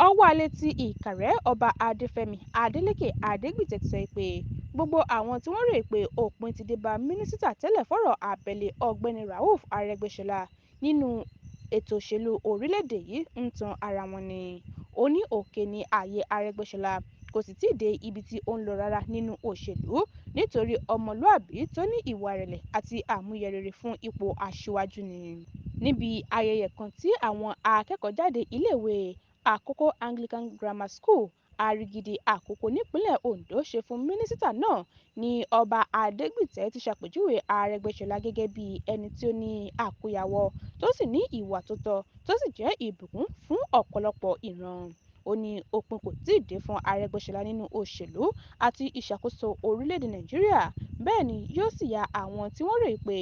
Ọwọ́alé ti Ìkàrẹ́, Ọba Adéfẹ́mi Adélékè Adégbìtẹ́ ti sọ pé gbogbo àwọn tí wọ́n rò pé òpin ti dé bá mínísítà tẹ́lẹ̀ fọ́rọ̀ abẹ́lé Ọ̀gbẹ́ni Rauf Arẹ́gbẹ́ṣọlá nínú ètò òṣèlú orílẹ̀-èdè yìí ń tan ara wọn ni. Ó ní òkè ní ààyè Arẹ́gbẹ́ṣọlá kò sì tíì dé ibi tí ó ń lọ rárá nínú òṣèlú nítorí ọmọlúàbí tó ní ìwà ìrẹ̀lẹ̀ àti àmúyẹ rere fún ipò aṣíwájú ni. Níbi ayẹyẹ kan tí àwọn akẹ́kọ̀ọ́jáde iléèwé Àkókó Anglican Grammar School, Arigidi Àkókó nípínlẹ̀ Ondo ṣe fún mínísítà náà ní Ọba Adégbìtẹ́ ti ṣàpèjúwe Arẹ́gbẹ́ṣọlá gẹ́gẹ́ bí ẹni tí ó ní àkóyawọ́ tó sì ní ìwà tó tọ́ tó sì jẹ́ ìbùkún fún ọ̀pọ̀lọpọ̀ ìran. Ó ní òpin kò tíì dé fún Arẹ́gbẹ́ṣọlá nínú òṣèlú àti ìṣàkóso orílẹ̀-èdè Nàìjíríà, bẹ́ẹ̀ ni yóò sì ya àwọn tí wọ́n rò pé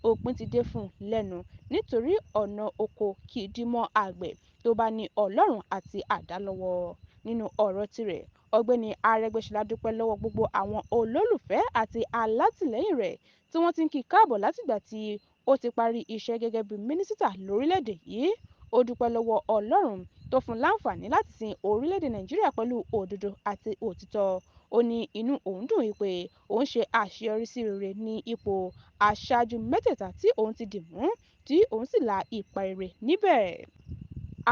òpin ti dé fún lẹ́nu nítorí ọ̀nà oko kì í dí mọ́ àgbẹ̀ tó bá ní Ọlọ́run àti àdá lọ́wọ́. Nínú ọ̀rọ̀ tirẹ̀, Ọ̀gbẹ́ni Arẹ́gbẹ́ṣọlá dúpẹ́ lọ́wọ́ gbogbo àwọn olólùfẹ́ àti alátìlẹ́yìn rẹ̀ tí wọ́n ti ń kí i káàbọ̀ látìgbà tí ó ti parí iṣẹ́ gẹ́gẹ́ bí mínísítà lórílẹ̀-èdè yìí. Ó dúpẹ́ lọ́wọ́ Ọlọ́run tó fún un láǹfààní láti sin orílẹ̀-èdè Nàìjíríà pẹ̀lú òdodo àti òtítọ́. Ó ní inú òun dùn wípé òun ṣe àṣeyọrí sí rere ní ipò aṣáájú mẹ́tẹ̀ẹ̀ta tí òun ti dì mú tí òun sì la ipa rere níbẹ̀.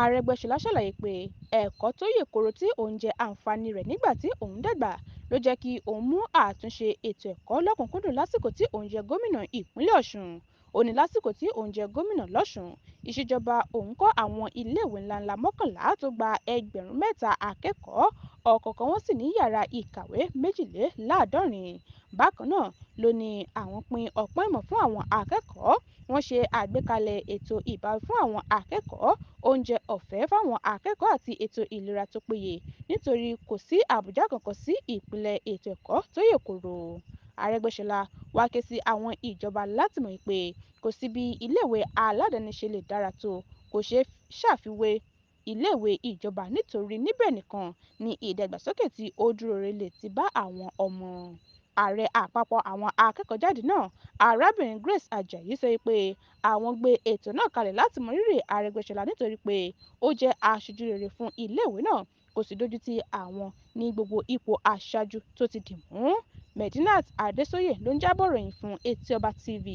Arẹ́gbẹ́ṣọlá ṣàlàyé pé ẹ̀kọ́ tó yè kooro tí òun jẹ àǹfààní rẹ̀ nígbà tí òun dàgbà ló jẹ́ kí òun mú àtúnṣe ètò ẹ̀kọ́ lọ́kùnkúndùn lásìkò tí òun jẹ́ gómìnà ìpínlẹ̀ Ọ̀ṣun. Ó ní lásìkò tí òun jẹ́ gómìnà lọ́ṣùn, ìṣèjọba òun kọ́ àwọn iléèwé ńláńlá 11 tó gba 3,000 akẹ́kọ̀ọ́, ọ̀kọ̀ọ̀kan wọn sì ní yàrá ìkàwé 72. Bákan náà ló ní àwọn pín ọpọ́n ìmọ̀ fún àwọn akẹ́kọ̀ọ́, wọ́n ṣe àgbékalẹ̀ ètò ìbáwí fún àwọn akẹ́kọ̀ọ́, oúnjẹ ọ̀fẹ́ fáwọn akẹ́kọ̀ọ́ àti ètò ìlera tó péye nítorí kò sí àbùjá kankan sí ìpìlẹ̀ ètò ẹ̀kọ́ tó yè kooro. Arẹ́gbẹ́ṣọlá wá ké sí àwọn ìjọba láti mọ̀ pé kò sí bí iléèwé aládàáni ṣe lè dára tó, kò ṣeé ṣàfiwé iléèwé ìjọba nítorí níbẹ̀ nìkan ni ìdàgbàsókè tí ó dúró re lè ti bá àwọn ọmọ. Ààrẹ àpapọ̀ àwọn akẹ́kọ̀ọ́jáde náà, Arábìnrin Grace Ajayi sọ pé àwọn gbé ètò náà kalẹ̀ láti mọrírì Arẹ́gbẹ́ṣọlá nítorí pé ó jẹ́ aṣojú rere fún iléèwé náà, kò sì dójú ti àwọn ní gbogbo ipò aṣáájú tó ti dì mú. Medinat Adesóyè ló ń jábọ̀ ròyìn fún Etí Ọba TV.